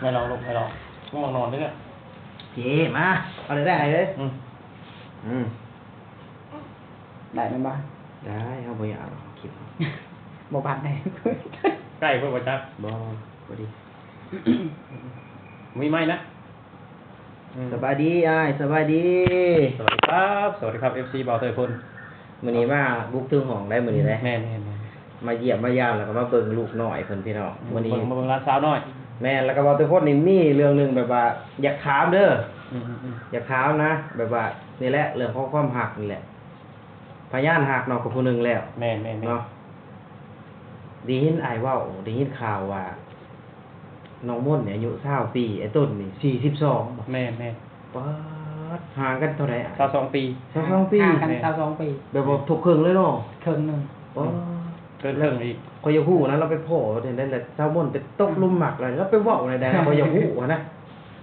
ແມ່ລອງລູກ ແມ່ລອງ ມັນນອນເດ້. ເຈ ມາ ເອົາເລີຍ ໄດ້ເລີຍ. ອືມ ອືມ ໄດ້ແມ່ນບໍ່? ໄດ້ ເຮົາບໍ່ຢາກເອົາຄລິບ ບໍ່ບາດໃດ. ໃກ້ເພິ່ນບໍ່ຈັກ ບໍ່ ພໍດີ ມີໄມ້ນະ. ອືມ ສະບາຍດີອ້າຍ ສະບາຍດີ. ສະຫວັດດີຄັບ ສະຫວັດດີຄັບ ເອັຟຊີ ບ່າວເຕີຍພົນ. ມື້ນີ້ມາບຸກເຖິງຫ້ອງໄດ໋ມື້ນີ້ເດ້. ແມ່ນໆໆ ມາຢ້ຽມມາຢາມ ແລ້ວກໍມາເບິ່ງລູກນ້ອຍເພິ່ນພີ່ນ້ອງ. ອືມ ມື້ນີ້ມາເບິ່ງ ມາເບິ່ງຫຼານສາວນ້ອຍ. ແມ່ນ ແລ້ວກໍບ່າວເຕີຍພົນນີ້ມີເລື່ອງໜຶ່ງແບບວ່າຢາກຖາມເດີ. ອືມໆໆ ຢາກຖາມນະ ແບບວ່ານີ້ແຫຼະ ເລື່ອງຂອງຄວາມຮັກນີ້ແຫຼະ. ພະຍານຮັກເນາະ ກໍຜູ້ໜຶ່ງແລ້ວ. ແມ່ນໆໆ ເນາະ. ໄດ້ຍິນອ້າຍເວົ້າ ໄດ້ຍິນຂ່າວວ່າ ນ້ອງມົນນີ້ອາຍຸຊາວປີ ໄອ້ຕົ້ນນີ້ສີ່ສິບສອງບໍ? ແມ່ນໆ. ປາດ ຫ່າງກັນເທົ່າໃດ? ຊາວສອງປີ. ຊາວສອງປີ ຫ່າງກັນ ແມ່ນ ຊາວສອງປີ. ແບບວ່າ ແມ່ນ ທົບເຄິ່ງເລີຍເນາະ. ເຄິ່ງໜຶ່ງ ປາດ ເກີນເຄິ່ງອີກ. ຂ້ອຍຢາກຮູ້ນະ ລາວໄປພໍ້ແນວໃດລະ ຊາວມົນໄປຕົກຫຼຸມມັກລະ ລາວໄປເວົ້າແນວໃດລະ ຂ້ອຍຢາກຮູ້ຫັ້ນນະ.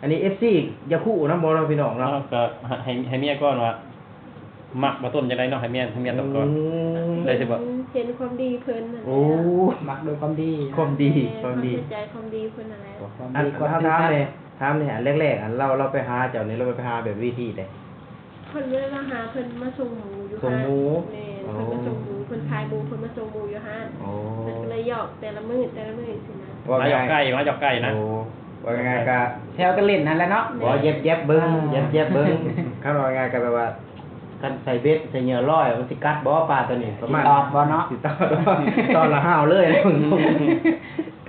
ອັນນີ້ ເອັຟຊີ ຢາກຮູ້ນຳບໍ່ເນາະ ພີ່ນ້ອງເນາະ? ເຮົາກໍໃຫ້ ໃຫ້ເມຍກ່ອນວ່າ ມັກບ່າວຕົ້ນຈັ່ງໃດເນາະ ໃຫ້ເມຍ ໃຫ້ເມຍຕອບກ່ອນ. ອືມ ໄດ້ຊິບໍ່? ເຫັນຄວາມດີເພິ່ນນັ້ນແຫຼະ. ໂອ້ ມັກດ້ວຍຄວາມດີ ຄວາມດີ ແມ່ນ ຄວາມດີ ຄວາມເຫັນໃຈຄວາມດີເພິ່ນນັ້ນແຫຼະ. ຄວາມດີ ອັນ ຄວາມ ອັນ ຖາມແດ່ ຖາມແດ່ ອັນແລກໆ ອັນລາວ ລາວໄປຫາເຈົ້ານີ້ ລາວໄປຫາແບບວິທີໃດ? ເພິ່ນບໍ່ໄດ້ມາຫາ ເພິ່ນມາສົ່ງໝູຢູ່ຮ້ານ. ສົ່ງໝູ? ແມ່ນ. ໂອ້ ເພິ່ນມາສົ່ງໝູ ເພິ່ນຂາຍໝູ ເພິ່ນມາສົ່ງໝູຢູ່ຮ້ານ. ໂອ້ ເພິ່ນກໍເລີຍຢອກແຕ່ລະມື້ ແຕ່ລະມື້ຊີ້ນະ. ມາຢອກໄກ່ ມາຢອກໄກ່ນະ. ໂອ້ ວ່າງ່າຍໆ ກໍແຊວກັນຫຼິ້ນຫັ້ນແຫຼະເນາະ. ບໍ່ ແມ່ນ ຢຽບໆເບິ່ງ ອ່າ ຢຽບໆເບິ່ງ. ຄັນວ່າງ່າຍໆ ກໍແບບວ່າ ຄັນໃສ່ເບັດໃສ່ເຫຍື່ອລອຍ ມັນຊິກັດບໍ່ປາໂຕນີ້? ປະມານ ຊິຕອດບໍ່ເນາະ? ຊິຕອດບໍ່? ຕອດລະຫ້າວເລີຍ.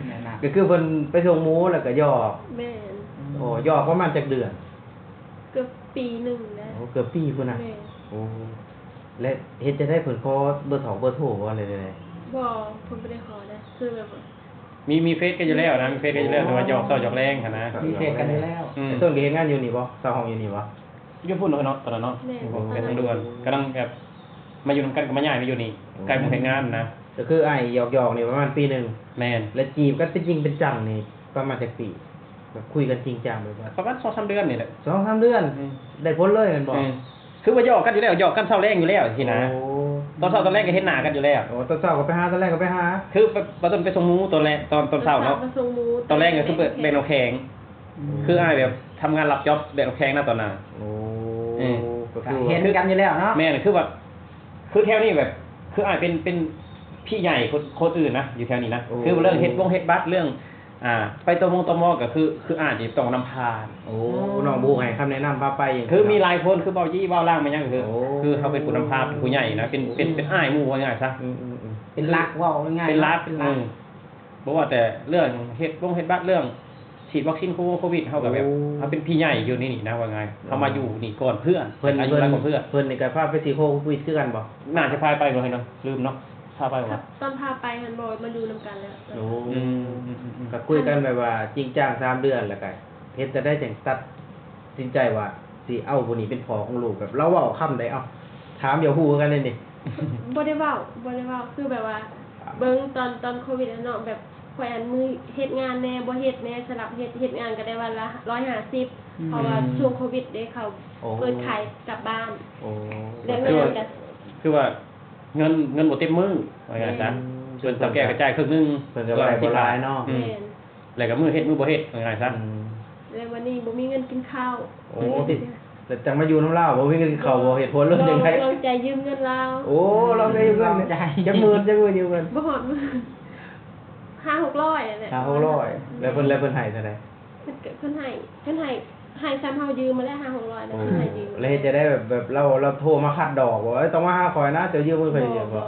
ແມ່ນນະ ກໍຄືເພິ່ນໄປສົ່ງໝູແລ້ວກໍຢອກ. ແມ່ນ. ໂອ້ ຢອກປະມານຈັກເດືອນ? ເກືອບປີໜຶ່ງແລ້ວ. ໂອ້ ເກືອບປີພຸ້ນນະ. ແມ່ນ. ໂອ້ ແລະ ເຮັດຈັ່ງໃດເພິ່ນຂໍເບີໂທ ເບີໂທບໍ່ ຫຼືໃດ? ບໍ່ ເພິ່ນບໍ່ໄດ້ຂໍເດ້ ຄືແບບວ່າ ມີ ມີເຟສກັນຢູ່ແລ້ວນະ ມີເຟສກັນຢູ່ແລ້ວ. ໂອ້ ແຕ່ວ່າຢອກເຊົ້າຢອກແລງຫັ້ນນະ. ມີເຟສກັນຢູ່ແລ້ວ. ອືມ ໄອ້ຕົ້ນກໍເຮັດງານຢູ່ນີ້ບໍ່? ເຊົ່າຫ້ອງຢູ່ນີ້ບໍ່? ຢູ່ພຸ້ນເນາະ ຕອນນັ້ນເນາະ. ແມ່ນ. ຢູ່ທາງດ່ວນ ກຳລັງແບບມາຢູ່ນຳກັນກໍມາຍ້າຍມາຢູ່ນີ້. ໂອ້ ໃກ້ໝູ່ເຮັດງານນະ. ກໍຄືອ້າຍຢອກໆນີ້ປະມານປີໜຶ່ງ. ແມ່ນ. ແລະ ຈີບກັນເປັນຈິງເປັນຈັງນີ້ປະມານຈັກປີ? ແບບຄຸຍກັນຈິງຈັງແບບວ່າ ປະມານສອງສາມເດືອນນີ້ແຫຼະ. ສອງສາມເດືອນ. ອືມ ໄດ້ຜົນເລີຍແມ່ນບໍ່? ອືມ ຄືວ່າຢອກກັນຢູ່ແລ້ວ ຢອກກັນເຊົ້າແລງຢູ່ແລ້ວຊີ້ນະ. ໂອ້ ຕອນເຊົ້າຕອນແລງກໍເຫັນໜ້າກັນຢູ່ແລ້ວ. ໂອ້ ຕອນເຊົ້າກໍໄປຫາ ຕອນແລງກໍໄປຫາ. ຄືປະ ປະຕົ້ນໄປສົ່ງໝູຕອນແລງ ຕອນ ຕອນເຊົ້າເນາະ. ຕອນເຊົ້າມາສົ່ງໝູ ຕອນແລງກໍຄືແບບແບກນ້ຳແຂງ. ອືມ ຄືອ້າຍແບບທຳງານຮັບຈັອບແບກນ້ຳແຂງນະຕອນນັ້ນ. ໂອ້ ເອີ ກໍຄືເຫັນກັນຢູ່ແລ້ວເນາະ. ແມ່ນ ຄືວ່າ ຄືແຖວນີ້ແບບ ຄືອ້າຍເປັນ ເປັນພີ່ໃຫຍ່ຄົນ ຄົນອື່ນນະ ຢູ່ແຖວນີ້ນະ. ໂອ້ ຄືເລື່ອງເຮັດວົງເຮັດບັດ ເລື່ອງ ອ່າ ໄປຕໍ່ມົງຕໍ່ມໍກໍຄື ຄືອາດຈະຕ້ອງນຳພາ. ໂອ້ ອໍ ນ້ອງບໍ່ໃຫ້ຄຳແນະນຳພາໄປ. ຄືມີຫຼາຍຄົນ ຄືເບົາຢີ້ເບົາລ່າງ ແມ່ນຫຍັງກໍຄື ໂອ້ ຄືເຮົາເປັນຜູ້ນຳພາ ເປັນຜູ້ໃຫຍ່ນະ ເປັນ ເປັນ ອືມ ເປັນອ້າຍໝູ່ ວ່າງ່າຍຊະ. ອືມໆໆ ເປັນຫຼັກ ເວົ້າງ່າຍໆ ເປັນຫຼັກ. ເປັນຫຼັກ ອືມ ບໍ່ວ່າແຕ່ເລື່ອງເຮັດວົງເຮັດບັດ ເລື່ອງສີດວັກຊີນໂຄ ໂຄວິດ ເຮົາກໍແບບ ໂອ້ ເຮົາເປັນພີ່ໃຫຍ່ຢູ່ໃນນີ້ນະ ວ່າງ່າຍ. ເອີ ເຮົາມາຢູ່ນີ້ກ່ອນເພື່ອນ ເພິ່ນ ເພິ່ນ ເພິ່ນ ເພິ່ນນີ້ກໍພາໄປສີດໂຄວິດຄືກັນບໍ່? ໜ້າຈະພາໄປບໍ່ເນາະ ລືມເນາະ. ພາໄປບໍ່? ຕອນພາໄປຫັ້ນບໍ່ ມາຢູ່ນຳກັນແລ້ວ. ໂອ້ ອືມ ອືມໆໆ ກໍຄຸຍກັນແບບວ່າຈິງຈັງສາມເດືອນ ແລ້ວກໍເຮັດຈັ່ງໃດຈຶ່ງຕັດສິນໃຈວ່າຊິເອົາຜູ້ນີ້ເປັນພໍ່ຂອງລູກ? ແບບລາວເວົ້າຄຳໃດ? ເອົ້າ ຖາມຢາກຮູ້ຄືກັນເດ້ນີ້. ບໍ່ໄດ້ເວົ້າ ບໍ່ໄດ້ເວົ້າ ຄືແບບວ່າ ເບິ່ງຕອນ ຕອນໂຄວິດຫັ້ນເນາະ ແບບຂ້ອຍອັນມື້ເຮັດງານແດ່ ບໍ່ເຮັດແດ່ ສະຫຼັບເຮັດ ເຮັດງານກໍໄດ້ວັນລະຮ້ອຍຫ້າສິບ ອືມ ເພາະວ່າ ອືມ ຊ່ວງໂຄວິດເດ້ ເຂົາ ໂອ້ ເປີດຂາຍກັບບ້ານ. ໂອ້ ແລ້ວເງິນກໍ ຄືວ່າ ເງິນ ເງິນບໍ່ເຕັມມື້ ວ່າງ່າຍຊະ. ອືມ ເພິ່ນເຖົ້າແກ່ກໍຈ່າຍເຄິ່ງໜຶ່ງ ເພິ່ນກໍໄດ້ບໍ່ຫຼາຍເນາະ. ອືມ ແມ່ນ. ແລ້ວກໍມື້ເຮັດມື້ບໍ່ເຮັດ ວ່າງ່າຍຊະ. ອືມ ແລ້ວວັນນີ້ບໍ່ມີເງິນກິນເຂົ້າ. ໂອ້ ແລ້ວຈັ່ງມາຢູ່ນຳລາວ ບໍ່ມີເງິນກິນເຂົ້າ ບໍ່ເຮັດຜົນເລີຍຈັ່ງໃດ? ລອງ ລອງໃຈຢືມເງິນລາວ. ໂອ້ ລອງໃຈຢືມເງິນ. ລອງໃຈ ຈັກໝື່ນ ຈັກໝື່ນຢືມເງິນ? ບໍ່ຮອດໝື່ນ ຫ້າຫົກຮ້ອຍແຫຼະ. ຫ້າຫົກຮ້ອຍ. ແລ້ວເພິ່ນ ແລ້ວເພິ່ນໃຫ້ເທົ່າໃດ? ເພິ່ນກໍ ເພິ່ນໃຫ້ ເພິ່ນໃຫ້ ໃຫ້ສ່ຳເຮົາຢືມຫັ້ນແຫຼະ ຫ້າຫົກຮ້ອຍ ແລ້ວເພິ່ນໃຫ້ຢືມ. ໂອ້ ແລ້ວເຮັດຈັ່ງໃດ ແບບ ແບບລາວ ລາວໂທມາຂັດດອກບໍ່? ເອີຍ ຕ້ອງມາຫາຂ້ອຍນະ ເຈົ້າຢືມເງິນຂ້ອຍ. ບໍ່ ບໍ່ ບໍ່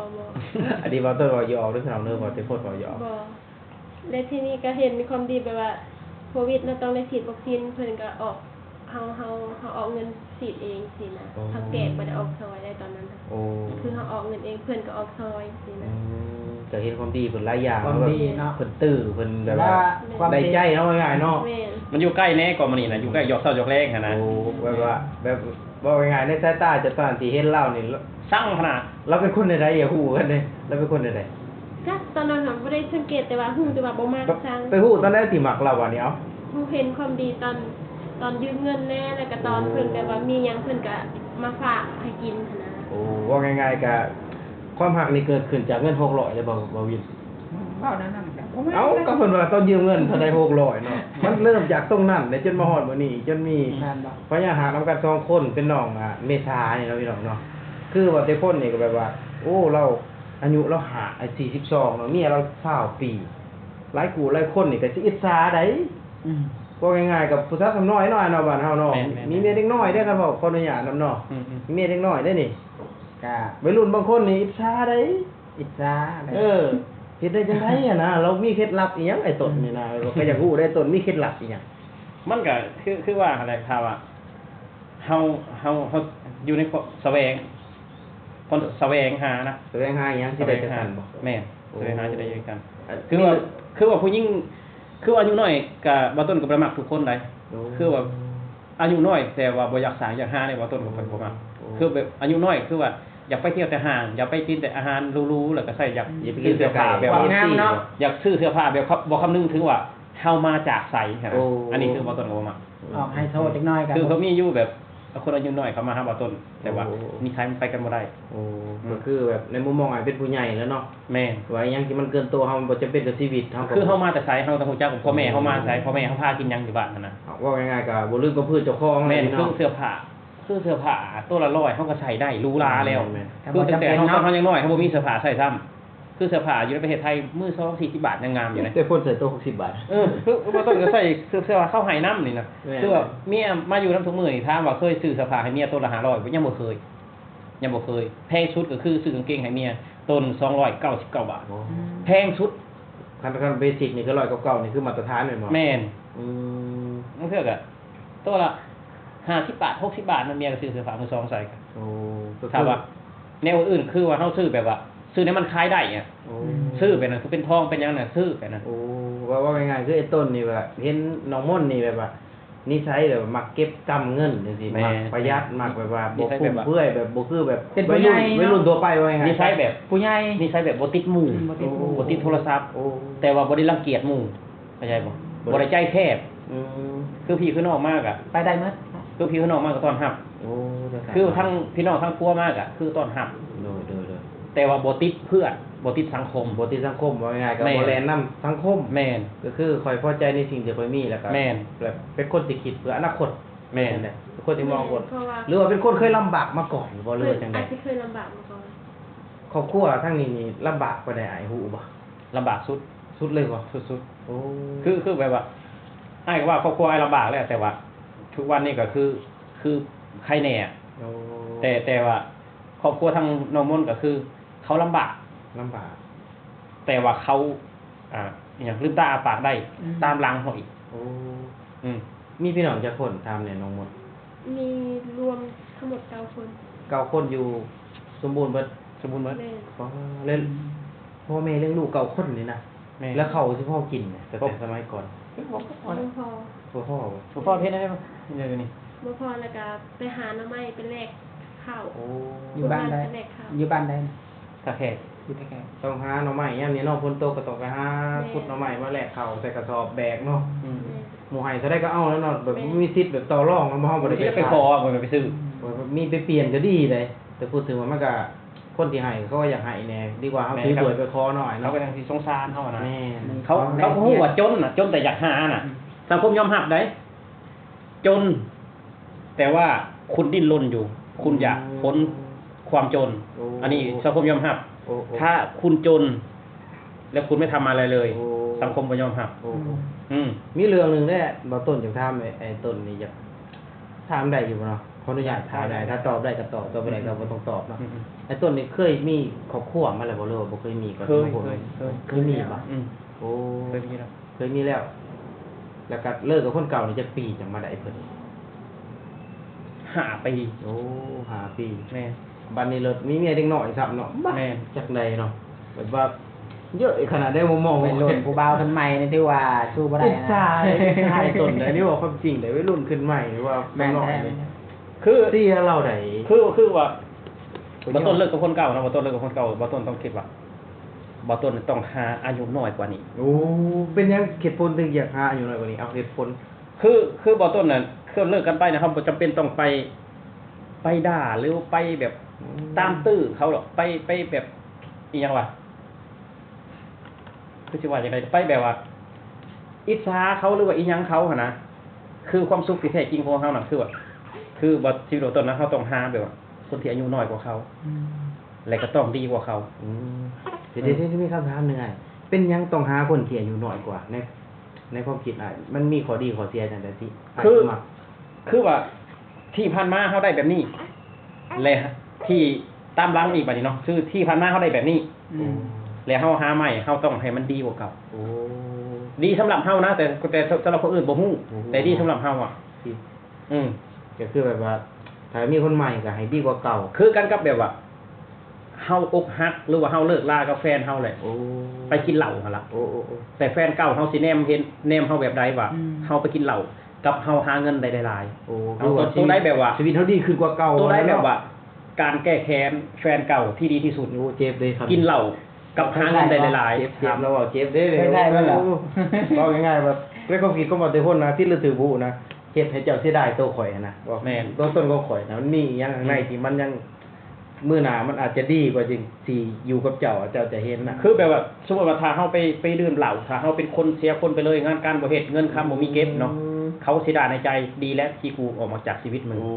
ອັນນີ້ເວົ້າຕົ້ນເວົ້າຢອກເດີ ພີ່ນ້ອງເດີ ເວົ້າແຕ່ຄົນເວົ້າຢອກ. ບໍ່ ແລະ ທີນີ້ກໍເຫັນຄວາມດີແບບວ່າ ໂຄວິດເນາະ ຕ້ອງໄດ້ສີດວັກຊີນ ເພິ່ນກໍອອກ ເຮົາ ເຮົາ ເຮົາອອກເງິນສີດເອງຊີ້ນະ. ໂອ້ ເຖົ້າແກ່ບໍ່ໄດ້ອອກຊ່ອຍໄດ້ຕອນນັ້ນ. ໂອ້ ຄືເຮົາອອກເງິນເອງ ເພິ່ນກໍອອກຊ່ອຍຊີ້ນະ. ອືມ ກໍເຫັນຄວາມດີເພິ່ນຫຼາຍຢ່າງ ຄວາມດີເນາະ ເພິ່ນຕື້ ເພິ່ນແບບວ່າ ແມ່ນ ໄດ້ໃຈເຮົາ ວ່າງ່າຍເນາະ. ແມ່ນ. ມັນຢູ່ໃກ້ແດ່ ກໍມານີ້ນະ ຢູ່ໃກ້ ຢອກເຊົ້າຢອກແລງຫັ້ນນະ. ໂອ້ ແບບວ່າ ແບບ ເວົ້າງ່າຍໆ ໃນສາຍຕາເຈົ້າຕອນທີ່ເຫັນລາວນີ້ ຊັງຂະໜາດ. ລາວເປັນຄົນແນວໃດ? ຢາກຮູ້ເດ້ ລາວເປັນຄົນແນວໃດ? ຈັກ ຕອນນັ້ນຫັ້ນບໍ່ໄດ້ສັງເກດ ແຕ່ວ່າຮູ້ແຕ່ວ່າບໍ່ມັກ ໄປ ຊັງ. ໄປຮູ້ຕອນໃດທີ່ມັກລາວບາດນີ້? ເອົ້າ ຮູ້ເຫັນຄວາມດີຕອນ ຕອນຢືມເງິນແດ່ ແລ້ວກໍຕອນ ໂອ້ ເພິ່ນແບບວ່າມີຫຍັງເພິ່ນກໍມາຝາກໃຫ້ກິນຫັ້ນນະ. ໂອ້ ເວົ້າງ່າຍໆ ກໍຄວາມຮັກນີ້ເກີດຂຶ້ນຈາກເງິນຫົກຮ້ອຍເດ້ ບ່າວ ບ່າວວິນ? ເວົ້າແນວນັ້ນແຫຼະ. ເອົ້າ ກໍເພິ່ນວ່າຕ້ອງຢືມເງິນເທົ່າໃດ ຫົກຮ້ອຍເນາະ ມັນເລີ່ມຈາກຕົງນັ້ນແຫຼະ ຈົນມາຮອດມື້ນີ້ ຈົນມີ ແມ່ນບໍ່? ພະຍາຫາກນຳກັນສອງຄົນ ເປັນນ້ອງ ອ່າ ເມສານີ້ເນາະ ພີ່ນ້ອງເນາະ ຄືວ່າແຕ່ຄົນນີ້ກໍແບບວ່າ ໂອ້ ລາວອາຍຸລາວຫ້າ ອ່າ ສີ່ສິບສອງເນາະ ເມຍລາວຊາວປີ ຫຼາຍຄູ່ຫຼາຍຄົນນີ້ກໍຊິອິດສາໃດ໋ ອືມ ເວົ້າງ່າຍໆ ກັບຜູ້ສາວສ່ຳນ້ອຍເນາະ ເນາະ ບ້ານເຮົາເນາະ ແມ່ນໆໆ ມີເມຍເດັກນ້ອຍເດ້ ຄັນເວົ້າ ຂໍອະນຸຍາດນຳເນາະ ອືມໆ ມີເມຍເດັກນ້ອຍເດ້ນີ້ ກະ ໄວລຸ້ນບາງຄົນນີ້ອິດສາໃດ໋ ອິດສາໃດ໋ ເອີ ເຮັດໄດ້ຈັ່ງໃດຫັ້ນນະ ລາວມີເຄັດລັບອີ່ຫຍັງ ໄອ້ຕົ້ນນີ້ນະ ຂ້ອຍຢາກຮູ້ເດ້ ຕົ້ນມີເຄັດລັບອີ່ຫຍັງ? ມັນກະຄື ຄືວ່າຫັ້ນແຫຼະ ຖ້າວ່າເຮົາ ເຮົາ ເຮົາຢູ່ໃນຄວາມສະແຫວງ ຄົນສະແຫວງຫານະ ສະແຫວງຫາອີ່ຫຍັງ ຊິໄດ້ຈັກຊັ້ນບໍ່? ແມ່ນ ໂອ້ ສະແຫວງຫາຈະໄດ້ຈັກຊັ້ນ ອ່ະ ຄືວ່າ ຄືວ່າຜູ້ຍິງ ຄືວ່າອາຍຸນ້ອຍກະ ບ່າວຕົ້ນກໍບໍ່ໄດ້ມັກທຸກຄົນໃດ໋ ໂອ້ ຄືວ່າອາຍຸນ້ອຍ ແຕ່ວ່າບໍ່ຢາກສ້າງຢາກຫານີ້ ບ່າວຕົ້ນກໍບໍ່ ບໍ່ມັກ ໂອ້ ຄືແບບອາຍຸນ້ອຍ ຄືວ່າຢາກໄປທ່ຽວແຕ່ຫ້າງ ຢາກໄປກິນແຕ່ອາຫານຫຼູໆ ແລ້ວກໍໃສ່ ຢາກ ອືມ ຊື້ເສື້ອຜ້າແບບວ່າ ງາມເນາະ ຢາກຊື້ເສື້ອຜ້າແບບ ບໍ່ຄຳນຶງເຖິງວ່າເຮົາມາຈາກໃສຫັ້ນນະ ໂອ້ ອັນນີ້ຄືບ່າວຕົ້ນກໍບໍ່ມັກ ອອກໄຮໂຊຈັກໜ້ອຍກໍ ຄື ຄື ຄືມີຢູ່ແບບ ຄົນອາຍຸນ້ອຍເຂົ້າມາຫາບ່າວຕົ້ນ ແຕ່ວ່າ ໂອ້ ນິໄສມັນໄປກັນບໍ່ໄດ້ ໂອ້ ອືມ ກໍຄືແບບໃນມຸມມອງອ້າຍເປັນຜູ້ໃຫຍ່ແລ້ວເນາະ ແມ່ນ ວ່າອີ່ຫຍັງທີ່ມັນເກີນຕົວເຮົາ ມັນບໍ່ຈຳເປັນກັບຊີວິດເຮົາ ຄືເຮົາມາແຕ່ໃສ ເຮົາຕ້ອງຮູ້ຈັກພໍ່ແມ່ເຮົາມາໃສ ພໍ່ແມ່ເຮົາພາກິນຫຍັງຢູ່ບ້ານຫັ້ນນະ ເວົ້າງ່າຍໆ ກໍບໍ່ລືມກຳພື້ນເຈົ້າຂອງ ແມ່ນ ເນາະ ຄືເສື້ອຜ້າ ຄືເສື້ອຜ້າໂຕລະຮ້ອຍ ເຮົາກໍໃສ່ໄດ້ຫຼູຫຼາແລ້ວ ແມ່ນໆ ຄືຕັ້ງແຕ່ເຮົາ ເຮົາຍັງນ້ອຍ ເຮົາບໍ່ມີເສື້ອຜ້າໃສ່ຊ້ຳ ຄືເສື້ອຜ້າຢູ່ໃນປະເທດໄທ ມືສອງສີ່ສິບບາດຍັງງາມຢູ່ເດ້ ແຕ່ຄົນໃສ່ໂຕຫົກສິບບາດ ເອີ ຄື ຄືບ່າວຕົ້ນກໍໃສ່ເສື້ອ ເສື້ອເຂົາໃຫ້ນຳນີ້ນະ ແມ່ນ ຄືວ່າເມຍມາຢູ່ນຳທຸກມື້ນີ້ ຖາມວ່າເຄີຍຊື້ເສື້ອຜ້າໃຫ້ເມຍໂຕລະຫ້າຮ້ອຍບໍ່? ຍັງບໍ່ເຄີຍ ຍັງບໍ່ເຄີຍ ແພງສຸດກໍຄືຊື້ກາງເກງໃຫ້ເມຍໂຕໜຶ່ງ ສອງຮ້ອຍເກົ້າສິບເກົ້າບາດ ໂອ້ ອືມ ແພງສຸດ ຄັນ ຄັນເບສິກນີ້ຄືຮ້ອຍເກົ້າສິບເກົ້ານີ້ຄືມາດຕະຖານແມ່ນບໍ່? ແມ່ນ ອືມ ບາງເທື່ອກໍໂຕລະຫ້າສິບບາດ ຫົກສິບບາດ ແມ່ນເມຍກໍຊື້ເສື້ອຜ້າມືສອງໃສ່ ໂອ້ ກໍຄື ຖ້າວ່າແນວອື່ນ ຄືວ່າເຮົາຊື້ແບບວ່າ ຊື້ໃນມັນຂາຍໄດ້ອະ ໂອ້ ອືມ ຊື້ໄປນັ້ນ ຄືເປັນທອງເປັນຫຍັງນະ ຊື້ໄປນັ້ນ ໂອ້ ເວົ້າ ເວົ້າງ່າຍໆ ຄືໄອ້ຕົ້ນນີ້ວ່າ ເຫັນນ້ອງມົນນີ້ແບບວ່າ ນິໄສແບບວ່າມັກເກັບກຳເງິນຈັ່ງຊີ້ ແມ່ນ ມັກປະຢັດ ມັກແບບວ່າບໍ່ຟຸມເຟືອຍ ແບບບໍ່ຄືແບບ ເປັນຜູ້ໃຫຍ່ ໄວລຸ້ນ ເນາະ ໄວລຸ້ນທົ່ວໄປ ເວົ້າງ່າຍໆ ນິໄສແບບຜູ້ໃຫຍ່ ນິໄສແບບບໍ່ຕິດໝູ່ ອືມ ບໍ່ຕິດໝູ່ ບໍ່ຕິດໂທລະສັບ ໂອ້ ແຕ່ວ່າບໍ່ໄດ້ລັງກຽດໝູ່ ເຂົ້າໃຈບໍ່? ບໍ່ໄດ້ໃຈແຄບ ອືມ ຄືພີ່ຄືນ້ອງມາກະ ໄປໄດ້ໝົດ ຄືພີ່ຄືນ້ອງມາກະຕ້ອນຮັບ ໂອ້ ຄືທາງພີ່ນ້ອງທາງຄົວມາກະຄືຕ້ອນຮັບ ໂດຍໆ ແຕ່ວ່າບໍ່ຕິດເພື່ອນ ບໍ່ຕິດສັງຄົມ ບໍ່ຕິດສັງຄົມ ເວົ້າງ່າຍໆ ກໍ ແມ່ນ ບໍ່ແລ່ນນຳສັງຄົມ ແມ່ນ ກໍຄືຂ້ອຍພໍໃຈໃນສິ່ງທີ່ຂ້ອຍມີ ແລ້ວກໍ ແມ່ນ ແບບເປັນຄົນທີ່ຄິດເພື່ອອະນາຄົດ ແມ່ນ ເປັນຄົນທີ່ມອງຄົນ ແມ່ນ ເພາະວ່າ ຫຼືວ່າເປັນຄົນເຄີຍລຳບາກມາກ່ອນບໍ່ ຫຼືວ່າຈັ່ງໃດ? ອາດຈະເຄີຍລຳບາກມາກ່ອນ ຄອບຄົວທາງນີ້ນີ້ລຳບາກປານໃດ ອ້າຍຮູ້ບໍ່? ລຳບາກສຸດ ສຸດເລີຍບໍ່? ສຸດໆ ໂອ້ ຄື ຄືແບບວ່າ ອ້າຍກໍວ່າຄອບຄົວອ້າຍລຳບາກແລ້ວ ແຕ່ວ່າທຸກວັນນີ້ກໍຄື ຄືໄຄແດ່ ໂອ້ ແຕ່ ແຕ່ວ່າຄອບຄົວທາງນ້ອງມົນກໍຄືເຂົາລຳບາກ ລຳບາກ ແຕ່ວ່າເຂົາ ອ່າ ອີ່ຫຍັງ ລືມຕາອ້າປາກໄດ້ ອືມ ຕາມຫຼັງເຮົາອີກ ໂອ້ ອືມ ມີພີ່ນ້ອງຈັກຄົນ? ຖາມແດ່ນ້ອງມົນ ມີລວມທັງໝົດເກົ້າຄົນ ເກົ້າຄົນ ຢູ່ສົມບູນເບິດ ສົມບູນເບິດ ແມ່ນ ອໍ ແລ້ວ ອືມ ພໍ່ແມ່ລ້ຽງລູກເກົ້າຄົນນີ້ນະ ແມ່ນ ແລ້ວເຂົ້າຊິພໍກິນນະ ຕັ້ງແຕ່ສະໄໝກ່ອນ ບໍ່ພໍ ບໍ່ພໍ ບໍ່ພໍ ບໍ່ພໍເຮັດແນວໃດ ດຽວນີ້ ບໍ່ພໍ ແລ້ວກໍໄປຫາໜໍ່ໄມ້ໄປແລກເຂົ້າ ໂອ້ ຢູ່ບ້ານໃດ? ໄປແລກເຂົ້າ ຢູ່ບ້ານໃດ? ທ່າແຂກ ຢູ່ທ່າແຂກ ຕ້ອງຫາໜໍ່ໄມ້ຍາມນີ້ເນາະ ຝົນຕົກກໍຕ້ອງໄປຫາ ແມ່ນ ຂຸດໜໍ່ໄມ້ມາແລກເຂົ້າໃສ່ກະສອບແບກເນາະ ອືມ ແມ່ນ ໝູ່ໃຫ້ເທົ່າໃດກໍເອົາແລ້ວເນາະ ແບບ ແມ່ນ ບໍ່ມີສິດແບບຕໍ່ລອງນຳເຮົາ ບໍ່ໄດ້ໄປຂໍ ບໍ່ໄດ້ໄປຊື້ ອືມ ມີໄປປ່ຽນກໍດີເດ ແຕ່ພູດເຖິງວ່າມັນກໍ ຄົນທີ່ໃຫ້ເຂົາກໍຢາກໃຫ້ແດ່ ດີກວ່າເຮົາ ແມ່ນ ຖືຖ້ວຍໄປຂໍໜ້ອຍເນາະ ເຂົາກໍຍັງຊິສົງສານເຮົານະ ແມ່ນ ເຂົາ ເຂົາກໍຮູ້ວ່າຈົນນະ ຈົນແຕ່ຢາກຫານະ ອືມ ສັງຄົມຍອມຮັບໄດ໋ ຈົນ ແຕ່ວ່າຄຸນດີ້ນລົນຢູ່ ຄຸນຢາກ ອືມ ພົ້ນຄວາມຈົນ ໂອ້ ອັນນີ້ສັງຄົມຍອມຮັບ ໂອ້ ໂອ້ ຖ້າຄຸນຈົນ ແລ້ວຄຸນໄມ່ທຳອະໄລເລີຍ ໂອ້ ສັງຄົມບໍ່ຍອມຮັບ ໂອ້ ອືມ ອືມ ມີເລື່ອງໜຶ່ງເດ້ ບ່າວຕົ້ນ ຢາກຖາມ ໄອ້ ໄອ້ຕົ້ນນີ້ ຢາກຖາມໄດ້ຢູ່ບໍ່ເນາະ? ຂໍອະນຸຍາດຖາມໄດ້ ຖ້າຕອບໄດ້ກໍຕອບ ຕອບບໍ່ໄດ້ກໍບໍ່ຕ້ອງຕອບເນາະ ອືມ ໄອ້ຕົ້ນນີ້ເຄີຍມີຄອບຄົວມາແລ້ວບໍ່ ຫຼືວ່າບໍ່ເຄີຍມີ? ເຄີຍ ເຄີຍ ເຄີຍ ເຄີຍມີບໍ່? ອືມ ໂອ້ ເຄີຍມີແລ້ວ ເຄີຍມີແລ້ວ ແລ້ວກໍເລີກກັບຄົນເກົ່ານີ້ຈັກປີຈັ່ງມາໄດ້ເພິ່ນ? ຫ້າປີ ໂອ້ ຫ້າປີ ແມ່ນ ບັດນີ້ເລີດມີເມຍເດັກນ້ອຍຊ້ຳເນາະ ບາດ ແມ່ນ ຈັກໃດເນາະ ແບບວ່າເຍີະຂະໜາດໃດ ມອງໆ ໄວລຸ້ນຜູ້ບ່າວຂຶ້ນໃໝ່ນີ້ຖືວ່າສູ້ບໍ່ໄດ້ນະ ອິດສາເດ້ ອິດສາຕົ້ນໃດ ນີ້ເວົ້າຄວາມຈິງເດ້ ໄວລຸ້ນຂຶ້ນໃໝ່ນີ້ວ່າ ແມ່ນ ນ້ອຍ ແທ້ ນີ້ ຄື ເສຍລາວໃດ ຄື ຄືວ່າ ບໍ່ຕົ້ນເລີກກັບຄົນເກົ່ານະ ບໍ່ຕົ້ນເລີກກັບຄົນເກົ່າ ບໍ່ຕົ້ນຕ້ອງຄິດວ່າ ບໍ່ຕົ້ນຕ້ອງຫາອາຍຸນ້ອຍກວ່ານີ້ ໂອ້ ເປັນຫຍັງເຫດຜົນເຖິງຢາກຫາອາຍຸນ້ອຍກວ່ານີ້? ເອົາເຫດຜົນ ຄື ຄືບໍ່ຕົ້ນນະ ຄືເລີກກັນໄປນະ ເຮົາບໍ່ຈຳເປັນຕ້ອງໄປ ໄປດ່າ ຫຼືໄປແບບ ອືມ ຕາມຕື້ເຂົາດອກ ໄປ ໄປແບບ ອີ່ຫຍັງວະ ຄືຊິວ່າຈັ່ງໃດ ໄປແບບວ່າອິດສາເຂົາ ຫຼືວ່າອີ່ຫຍັງເຂົາຫັ້ນນະ. ຄືຄວາມສຸກທີ່ແທ້ຈິງຂອງເຮົານັ້ນ ຄືວ່າ ຄືວ່າຊີວິດເຮົາຕົ້ນນະ ເຮົາຕ້ອງຫາແບບວ່າຄົນທີ່ອາຍຸນ້ອຍກວ່າເຂົາ ອືມ ແລະກໍຕ້ອງດີກວ່າເຂົາ. ອືມ ດຽວ ອືມ ດຽວ ດຽວ ມີຄຳຖາມໜຶ່ງອ້າຍ ເປັນຫຍັງຕ້ອງຫາຄົນທີ່ອາຍຸນ້ອຍກວ່າ? ໃນ ໃນຄວາມຄິດອ້າຍ ມັນມີຂໍ້ດີຂໍ້ເສຍຈັ່ງໃດທີ່ອ້າຍ ຄື ມັກ? ຄືວ່າທີ່ຜ່ານມາເຮົາໄດ້ແບບນີ້ ແລະທີ່ຕາມຫຼັງອີກບາດນີ້ເນາະ ຄືທີ່ຜ່ານມາເຮົາໄດ້ແບບນີ້ ອືມ ແລະເຮົາຫາໃໝ່ ເຮົາຕ້ອງໃຫ້ມັນດີກວ່າເກົ່າ. ໂອ້ ດີສຳລັບເຮົານະ ແຕ່ ແຕ່ສຳລັບຄົນອື່ນບໍ່ຮູ້ ບໍ່ຮູ້ ແຕ່ດີສຳລັບເຮົາອະ ທີ່ ອືມ ກໍຄືແບບວ່າ ຖ້າມີຄົນໃໝ່ກໍໃຫ້ດີກວ່າເກົ່າ. ຄືກັນກັບແບບວ່າ ເຮົາອົກຫັກ ຫຼືວ່າເຮົາເລີກລາກັບແຟນເຮົາແຫຼະ ໂອ້ ໄປກິນເຫຼົ້າຫັ້ນລະ. ໂອ້ ໂອ້ ໂອ້ ແຕ່ແຟນເກົ່າເຮົາຊິແນມເຫັນ ແນມເຮົາແບບໃດວ່າ ອືມ ເຮົາໄປກິນເຫຼົ້າກັບເຮົາຫາເງິນໄດ້ຫຼາຍໆ? ໂອ້ ເອົາ ຄືວ່າ ໂຕໃດແບບວ່າ ຊີວິດເຮົາດີຂຶ້ນກວ່າເກົ່າ ໂຕໃດແບບວ່າ ເນາະ ການແກ້ແຄ້ນແຟນເກົ່າທີ່ດີທີ່ສຸດ ໂອ້ ເຈັບເດ້ ຄັນກິນເຫຼົ້າກັບຫາເງິນໄດ້ຫຼາຍໆ. ເຈັບ ເຈັບ ລາວເວົ້າເຈັບເດ້. ເປັນໄດ້ບໍ່ລະ? ໂອ້ ເວົ້າງ່າຍໆວ່າ ໃນຄວາມຄິດຂອງບາງຄົນນະ ຜິດຫຼືຖືກບໍ່ຮູ້ນະ ເຮັດໃຫ້ເຈົ້າເສຍດາຍໂຕຂ້ອຍຫັ້ນນະ. ແມ່ນ ໂຕຕົນຂອງຂ້ອຍນະ ມັນມີອີ່ຫຍັງຂ້າງໃນ ອືມ ທີ່ມັນຍັງ ມື້ໜ້າມັນອາດຈະດີກວ່າ ຈຶ່ງຊິຢູ່ກັບເຈົ້າ ເຈົ້າຈະເຫັນນະ. ຄືແບບວ່າ ສົມມຸດວ່າຖ້າເຮົາໄປ ໄປດື່ມເຫຼົ້າ ຖ້າເຮົາເປັນຄົນເສຍຄົນໄປເລີຍ ງານການບໍ່ເຮັດ ເງິນຄຳບໍ່ມີເກັບເນາະ ອືມ ເຂົາເສຍດາຍໃນໃຈ ດີແລ້ວທີ່ກູອອກມາຈາກຊີວິດມຶງ. ໂອ້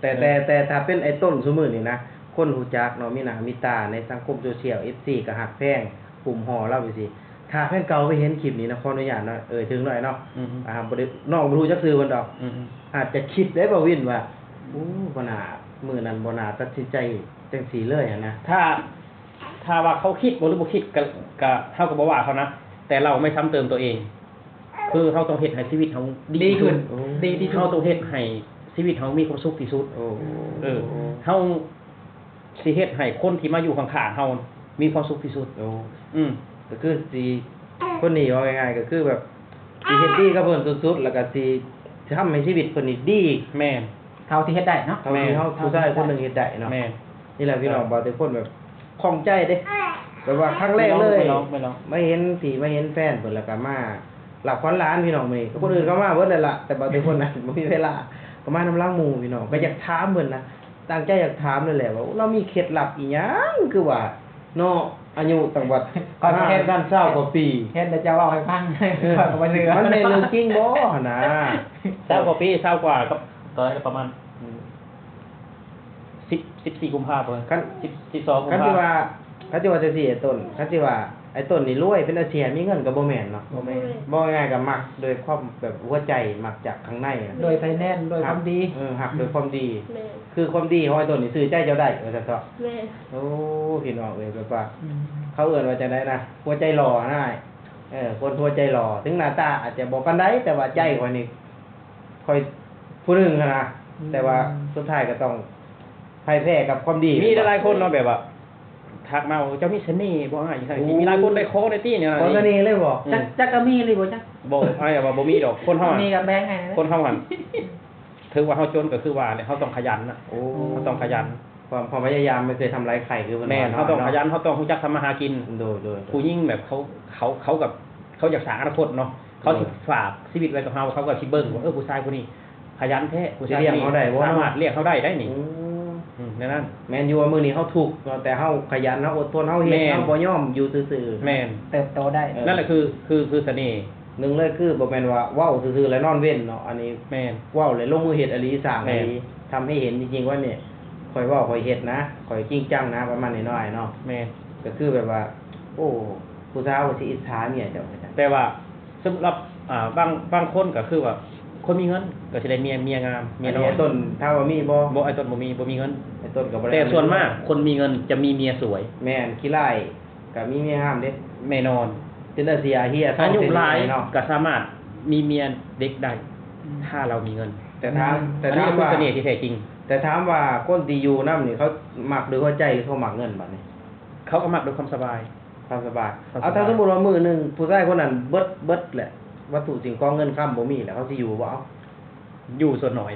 ແຕ່ ແຕ່ ແຕ່ຖ້າເປັນໄອ້ຕົ້ນຊຸມື້ນີ້ນະ ຄົນຮູ້ຈັກເນາະ ມີໜ້າມີຕາໃນສັງຄົມໂຊຊຽວ ເອັຟຊີກໍຮັກແພງ ກຸ້ມຫໍ່ລາວຈັ່ງຊີ້. ຖ້າແຟນເກົ່າໄປເຫັນຄລິບນີ້ນະ ຂໍອະນຸຍາດເນາະ ເອີ່ຍເຖິງໜ້ອຍເນາະ ອືມ ອ່າ ບໍ່ໄດ້ ນ້ອງບໍ່ຮູ້ຈັກຊື່ເພິ່ນດອກ ອືມ ອາດຈະຄິດໄດ້ ບ່າວວິນ ວ່າ ອືມ ໂອ້ ບໍ່ໜ້າ ມື້ນັ້ນບໍ່ໜ້າຕັດສິນໃຈຈັ່ງຊີ້ເລີຍຫັ້ນນະ. ຖ້າ ຖ້າວ່າເຂົາຄິດບໍ່ ຫຼືບໍ່ຄິດ ກໍ ກໍ ເຮົາກໍບໍ່ວ່າເຂົານະ ແຕ່ເຮົາໄມ່ຊ້ຳເຕີມຕົວເອງ ຄືເຮົາຕ້ອງເຮັດໃຫ້ຊີວິດເຮົາດີ ດີຂຶ້ນ ດີທີ່ສຸດ ເຮົາຕ້ອງເຮັດໃຫ້ຊີວິດເຮົາມີຄວາມສຸກທີ່ສຸດ. ໂອ້ ເອີ ເຮົາຊິເຮັດໃຫ້ຄົນທີ່ມາຢູ່ຂ້າງໆເຮົາມີຄວາມສຸກທີ່ສຸດ. ໂອ້ ອືມ ກໍຄືຊິ ຄົນນີ້ເວົ້າງ່າຍໆ ກໍຄືແບບຊິເຮັດດີກັບເພິ່ນສຸດໆ ແລ້ວກໍຊິທຳໃຫ້ຊີວິດເພິ່ນນີ້ດີ. ແມ່ນ ເທົ່າທີ່ເຮັດໄດ້ເນາະ ເທົ່າທີ່ເຮົາ ແມ່ນ ຜູ້ຊາຍຄົນໜຶ່ງເຮັດໄດ້ເນາະ. ແມ່ນ ນີ້ແຫຼະພີ່ນ້ອງ ເອີ ບ່າວແຕ່ຄົນແບບ ຂ້ອງໃຈເດ້ ແບບວ່າຄັ້ງແລກເລີຍ ແມ່ນລອງ ແມ່ນລອງ ມາເຫັນ ທີ່ມາເຫັນແຟນເພິ່ນ ແລ້ວກໍມາຮັບຂວັນຫຼານພີ່ນ້ອງ. ມື້ນີ້ ອືມ ຄົນອື່ນເຂົາມາເບິດແລ້ວລະ ແຕ່ບ່າວແຕ່ຄົນນັ້ນບໍ່ມີເວລາ ກໍມານຳຫຼັງໝູ່ພີ່ນ້ອງ. ອືມ ກໍຢາກຖາມເພິ່ນນະ ຕັ້ງໃຈຢາກຖາມເລີຍແຫຼະວ່າ ລາວມີເຄັດລັບອີ່ຫຍັງ ຄືວ່າເນາະ ອາຍຸຕັ້ງວ່າ ຂ້ອຍກໍເຫັນ ຫ່າງກັນຊາວກວ່າປີ ເຫັນແຕ່ເຈົ້າເວົ້າໃຫ້ຟັງ ເອີ ຂ້ອຍກໍບໍ່ເຊື່ອ ມັນແມ່ນເລື່ອງຈິງບໍ່ຫັ້ນນະ? ຊາວກວ່າປີ ຊາວກວ່າກັບ ຕອນນັ້ນກໍປະມານ ອືມ ສິບ ສິບສີ່ກຸມພາບໍ່ ຄັນ ສິບ ສິບສອງກຸມພາ. ຄັນຊິວ່າ ຄັນຊິວ່າຈັ່ງຊີ້ ອ້າຍຕົ້ນ ຄັນຊິວ່າອ້າຍຕົ້ນນີ້ລວຍເປັນອາເຊຍ ມີເງິນກໍບໍ່ແມ່ນເນາະ. ບໍ່ແມ່ນ ບໍ່ແມ່ນ ເວົ້າງ່າຍໆກໍມັກໂດຍຄວາມແບບຫົວໃຈ ມັກຈາກຂ້າງໃນ ໂດຍໄພແນນ ໂດຍຄວາມດີ ຮັກ ເອີ ຮັກໂດຍຄວາມດີ. ແມ່ນ ຄືຄວາມດີຂອງອ້າຍຕົ້ນນີ້ຊື້ໃຈເຈົ້າໄດ້ ວ່າຊັ້ນເຖາະ. ແມ່ນ ໂອ້ ພີ່ນ້ອງເອີຍ ແບບວ່າ ອືມ ເຂົາເອີ້ນວ່າຈັ່ງໃດນະ ຫົວໃຈຫຼໍ່ນະອ້າຍ. ເອີ ຄົນຫົວໃຈຫຼໍ່ ເຖິງໜ້າຕາອາດຈະບໍ່ປານໃດ ແຕ່ວ່າໃຈຂ້ອຍນີ້ ຂ້ອຍຜູ້ໜຶ່ງຫັ້ນນະ ອືມ ແຕ່ວ່າສຸດທ້າຍກໍຕ້ອງພ່າຍແພ້ກັບຄວາມດີ. ມີຫຼາຍໆຄົນເນາະ ແບບວ່າທັກມາວ່າ ເຈົ້າມີສະເໜ່ບໍ່ອ້າຍ? ໂອ້ ມີຫຼາຍຄົນໄດ້ຂໍໄດ້ຕິແນວນັ້ນ ຂໍສະເໜ່ເລີຍບໍ່? ອືມ ຈັກ ຈັກກໍມີອີ່ຫຼີບໍ່ຈັກ? ບໍ່ ອ້າຍວ່າບໍ່ມີດອກ ຄົນເຮົາ ມີກໍແບ່ງໃຫ້ ຄົນເຮົາຫັ້ນ ຖືວ່າເຮົາຈົນກໍຄືວ່າແຫຼະ ເຮົາຕ້ອງຂະຫຍັນນະ. ໂອ້ ເຮົາຕ້ອງຂະຫຍັນ ຄວາມ ຄວາມພະຍາຍາມໄມ່ເຄີຍທຳລາຍໄຂ່ ຄືເພິ່ນວ່າເນາະ. ແມ່ນ ເຮົາຕ້ອງຂະຫຍັນ ເຮົາຕ້ອງຮູ້ຈັກທຳມາຫາກິນ. ໂດຍ ໂດຍ ໂດຍ ຜູ້ຍິງແບບເຂົາ ເຂົາ ເຂົາກັບ ເຂົາຢາກສ້າງອະນາຄົດເນາະ ເຂົາ ໂດຍ ຊິຝາກຊີວິດໄວ້ກັບເຮົາ ເຂົາກໍຊິເບິ່ງວ່າ ອືມ ເອີ ຜູ້ຊາຍຜູ້ນີ້ຂະຫຍັນແທ້ ຜູ້ຊາຍຜູ້ນີ້ ຊິລ້ຽງເຮົາໄດ້ບໍ່ເນາະ ສາມາດລ້ຽງເຮົາໄດ້ໄດ໋ນີ້. ອືມ ອືມ ແນວນັ້ນ. ແມ່ນຢູ່ວ່າມື້ນີ້ເຮົາທຸກເນາະ ແຕ່ເຮົາຂະຫຍັນ ເຮົາອົດທົນ ເຮົາເຮັດ ແມ່ນ ເຮົາບໍ່ຍອມຢູ່ຊື່ໆ. ແມ່ນ ເຕີບໂຕໄດ້. ເອີ ນັ້ນແຫຼະຄື ຄື ຄືສະເໜ່. ໜຶ່ງເລີຍຄືບໍ່ແມ່ນວ່າເວົ້າຊື່ໆແລ້ວນອນເວັນເນາະ ອັນນີ້ ແມ່ນ ເວົ້າແລ້ວລົງມືເຮັດອີ່ຫຼີ ສ້າງອີ່ຫຼີ ແມ່ນ ທຳໃຫ້ເຫັນຈິງໆ ວ່ານີ້ ຂ້ອຍເວົ້າຂ້ອຍເຮັດນະ ຂ້ອຍຈິງຈັງນະ ປະມານນີ້ເນາະອ້າຍເນາະ. ແມ່ນ ກໍຄືແບບວ່າ ໂອ້ ຜູ້ສາວກໍຊິອິດສາເມຍເຈົ້າຄືກັນ. ແຕ່ວ່າສຳລັບ ອ່າ ບາງ ບາງຄົນກໍຄືວ່າ ຄົນມີເງິນກໍຊິໄດ້ເມຍ ເມຍງາມ ເມຍນ້ອຍ. ອ້າຍຕົ້ນຖາມວ່າມີບໍ່? ບໍ່ ອ້າຍຕົ້ນບໍ່ມີ ບໍ່ມີເງິນ. ອ້າຍຕົ້ນກໍບໍ່ໄດ້ ແຕ່ສ່ວນມາກຄົນມີເງິນຈະມີເມຍສວຍ. ແມ່ນ ຂີ້ລ້າຍ ກໍມີເມຍງາມເດ້. ແນ່ນອນ ເປັນຕາເສຍເຮຍ ອາຍຸຫຼາຍເນາະ ກໍສາມາດມີເມຍເດັກໄດ້ ອືມ ຖ້າລາວມີເງິນ. ແຕ່ຖາມ ອືມ ແຕ່ຖາມວ່າ ອັນນີ້ຄືສະເໜ່ທີ່ແທ້ຈິງ. ແຕ່ຖາມວ່າຄົນທີ່ຢູ່ນຳນີ້ ເຂົາມັກດ້ວຍຫົວໃຈ ຫຼືເຂົາມັກເງິນ? ບັດນີ້ເຂົາກໍມັກດ້ວຍຄວາມສະບາຍ. ຄວາມສະບາຍ. ຄວາມສະບາຍ. ເອົາ ຖ້າສົມມຸດວ່າມື້ໜຶ່ງຜູ້ຊາຍຄົນນັ້ນເບິດ ເບິດແຫຼະ ວັດຖຸສິ່ງຂອງເງິນຄຳບໍ່ມີແລ້ວ ເຂົາຊິຢູ່ບໍ່? ເອົາ ຢູ່ສ່ວນໜ້ອຍ.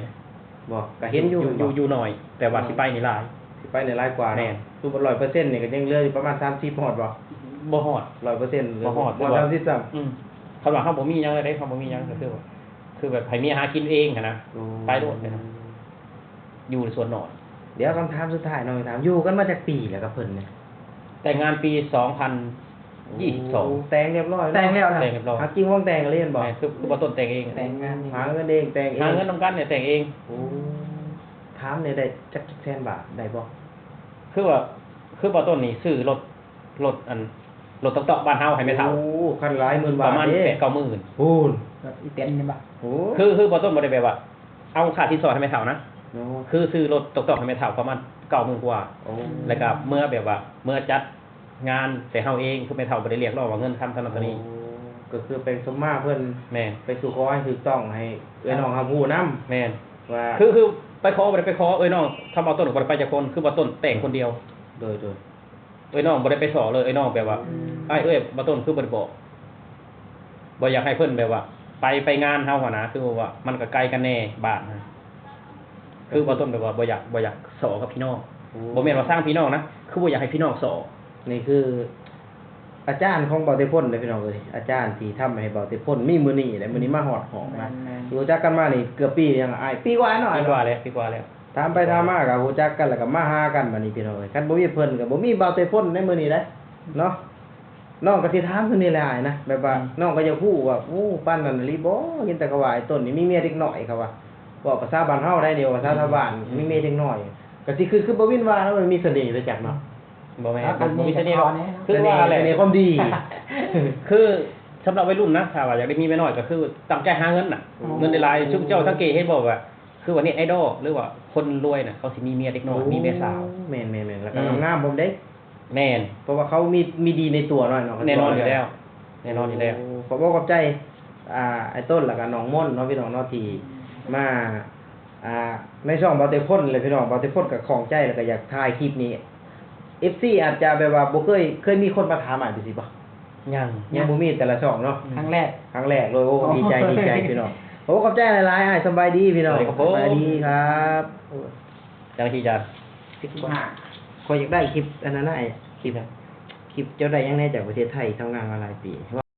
ບໍ່ ກໍເຫັນຢູ່ ຢູ່ ແມ່ນບໍ່? ຢູ່ ຢູ່ໜ້ອຍ ແຕ່ວ່າ ອືມ ຊິໄປນີ້ຫຼາຍ. ຊິໄປນີ້ຫຼາຍກວ່າເນາະ. ແມ່ນ. ສົມມຸດຮ້ອຍເປີເຊັນນີ້ກໍຍັງເຫຼືອຢູ່ປະມານສາມສິບ ຮອດບໍ່? ບໍ່ຮອດ. ຮ້ອຍເປີເຊັນ ບໍ່ຮອດ ບໍ່ຮອດ ສາມສິບຊ້ຳ. ອືມ ຄັນວ່າເຮົາບໍ່ມີຫຍັງເລີຍເດ້ ເຮົາບໍ່ມີຫຍັງ ກໍຄືວ່າ ຄືແບບໃຫ້ເມຍຫາກິນເອງຫັ້ນນະ. ໂອ້ ໄປໂລດ ໄປນະ ຢູ່ສ່ວນໜ້ອຍ. ດຽວຄຳຖາມສຸດທ້າຍນ້ອງຈະຖາມ ຢູ່ກັນມາຈັກປີແລ້ວກັບເພິ່ນນີ້? ແຕ່ງງານປີສອງພັນ ໂອ້ ຍີ່ສິບສອງ ແຕ່ງຮຽບຮ້ອຍເນາະ ແຕ່ງແລ້ວນະ ແຕ່ງຮຽບຮ້ອຍ ຫາກິນຂອງແຕ່ງເລີຍແມ່ນບໍ່? ແມ່ນ ຄື ຄືບໍ່ຕົ້ນແຕ່ງເອງ ແຕ່ງງານ ຫາເງິນເອງ ແຕ່ງເອງ ຫາເງິນນຳກັນນີ້ແຕ່ງເອງ. ໂອ້ ຖາມແດ່ ໄດ້ຈັກ ຈັກແສນບາດ ໄດ້ບໍ່? ຄືວ່າ ຄືບໍ່ຕົ້ນນີ້ຊື້ລົດ ລົດອັນ ລົດຕອກໆ ບ້ານເຮົາໃຫ້ແມ່ເຖົ້າ ໂອ້ ຄັນຫຼາຍໝື່ນບາດ ປະມານເດ້ ແປດເກົ້າໝື່ນ ໂອ້ ລົດອີແຕນນີ້ບໍ່? ໂອ້ ຄື ຄືບໍ່ຕົ້ນບໍ່ໄດ້ແບບວ່າ ເອົາຄ່າສິນສອດໃຫ້ແມ່ເຖົ້ານະ ໂອ້ ຄືຊື້ລົດຕອກໆ ໃຫ້ແມ່ເຖົ້າປະມານເກົ້າໝື່ນກວ່າ ໂອ້ ແລ້ວກໍເມືອແບບວ່າ ເມືອຈັດງານແຕ່ເຮົາເອງ ຄືແມ່ເຖົ້າບໍ່ໄດ້ຮຽກຮ້ອງວ່າເງິນຄຳເທົ່ານັ້ນເທົ່ານີ້ ໂອ້ ກໍຄືໄປສົມມາເພິ່ນ ແມ່ນ ໄປສູ່ຂໍໃຫ້ຖືກຕ້ອງ ໃຫ້ເອື້ອຍນ້ອງຮັບຮູ້ນຳ ແມ່ນ ວ່າ ຄື ຄືໄປຂໍ ບໍ່ໄດ້ໄປຂໍເອື້ອຍນ້ອງ ທາງເບົາຕົ້ນບໍ່ໄດ້ໄປຈັກຄົນ ຄືເບົາຕົ້ນແຕ່ງຄົນດຽວ ໂດຍ ໂດຍ ເອື້ອຍນ້ອງບໍ່ໄດ້ໄປສໍ້ເລີຍ ເອື້ອຍນ້ອງແບບວ່າ ອືມ ອ້າຍເອື້ອຍ ເບົາຕົ້ນຄືບໍ່ໄດ້ບອກ ບໍ່ຢາກໃຫ້ເພິ່ນແບບວ່າ ໄປ ໄປງານເຮົາຫັ້ນນະ ຄືວ່າມັນກໍໄກກັນແດ່ບ້ານນະ ຄືເບົາຕົ້ນແບບວ່າບໍ່ຢາກ ບໍ່ຢາກສໍ້ກັບພີ່ນ້ອງ ໂອ້ ບໍ່ແມ່ນວ່າຊັງພີ່ນ້ອງນະ ຄືບໍ່ຢາກໃຫ້ພີ່ນ້ອງສໍ້ ນີ້ຄືອາຈານຂອງເບົາເຕພົນເດ້ພີ່ນ້ອງເອີຍ ອາຈານທີ່ທຳໃຫ້ເບົາເຕພົນມີມື້ນີ້ແຫຼະ ມື້ນີ້ມາຮອດຫ້ອງນະ ແມ່ນໆ ຮູ້ຈັກກັນມານີ້ເກືອບປີຫຍັງອ້າຍ ປີກວ່າເນາະ ປີກວ່າແລ້ວ ປີກວ່າແລ້ວ ຖາມໄປຖາມມາກໍຮູ້ຈັກກັນ ແລ້ວກໍມາຫາກັນບັດນີ້ພີ່ນ້ອງເອີຍ ຄັນບໍ່ມີເພິ່ນກໍບໍ່ມີເບົາເຕພົນໃນມື້ນີ້ເດ້ເນາະ ນ້ອງກໍຊິຖາມເພິ່ນນີ້ແຫຼະອ້າຍນະ ແບບວ່າ ອືມ ນ້ອງກໍຢາກຮູ້ວ່າ ໂອ້ ປານນັ້ນອີ່ຫຼີບໍ່ ເຫັນແຕ່ເຂົາວ່າໄອ້ຕົ້ນນີ້ມີເມຍເດັກນ້ອຍ ເຂົາວ່າ ເວົ້າພາສາບ້ານເຮົາໄດ໋ນີ້ ເວົ້າພາສາຊາວບ້ານ ອືມ ມີເມຍເດັກນ້ອຍ ກໍຊິຄື ຄືບໍ່ວິນວ່າລາວມີສະເໜ່ໄດ້ຈັກເນາະ ບໍ່ແມ່ນ ບໍ່ມີສະເໜ່ ຄືວ່າແຫຼະ ສະເໜ່ຄວາມດີ ຄືສຳລັບໄວລຸ້ນນະ ຖ້າວ່າຢາກໄດ້ມີເມຍນ້ອຍກໍຄືຕັ້ງໃຈຫາເງິນນະ ໂອ້ ເງິນໄດ້ຫຼາຍ ຊຸມເຈົ້າສັງເກດເຫັນບໍ່ວ່າ ຄືວ່າເນັດໄອດອລ ຫຼືວ່າຄົນລວຍນະ ເຂົາຊິມີເມຍເດັກນ້ອຍ ໂອ້ ມີເມຍສາວ ແມ່ນໆໆ ແລ້ວກໍ ອືມ ງາມໆພ້ອມເດ້ ແມ່ນ ເພາະວ່າເຂົາມີ ມີດີໃນຕົວເນາະ ແນ່ນອນຢູ່ແລ້ວ ແນ່ນອນຢູ່ແລ້ວ ຂໍບອກຂອບໃຈ ອ່າ ອ້າຍຕົ້ນ ແລ້ວກໍນ້ອງມົນເນາະ ພີ່ນ້ອງເນາະ ທີ່ມາ ອ່າ ໃນຊ່ອງເບົາເຕພົນແຫຼະ ພີ່ນ້ອງ ເບົາເຕພົນກໍຂ້ອງໃຈ ແລ້ວກໍຢາກຖ່າຍຄລິບນີ້ ເອັຟຊີ ອາດຈະແບບວ່າບໍ່ເຄີຍ ເຄີຍມີຄົນມາຖາມອ້າຍຈັ່ງຊີ້ບໍ່? ຍັງ ຍັງບໍ່ມີແຕ່ລະຊ່ອງເນາະ ຄັ້ງແລກ ຄັ້ງແລກເລີຍ ໂອ້ ດີໃຈ ດີໃຈພີ່ນ້ອງ ໂອ້ ຂອບໃຈຫຼາຍໆ ອ້າຍ ສະບາຍດີພີ່ນ້ອງ ສະບາຍດີຄັບ ໂອ້ ຈັ່ງຊີ້ຈ້ະ ສິບຫ້າ ຂ້ອຍຢາກໄດ້ຄລິບອັນນັ້ນນະ ຄລິບ ຄລິບເຈົ້າໄດ້ຫຍັງແດ່ຈາກປະເທດໄທ ທຳງານມາຫຼາຍປີ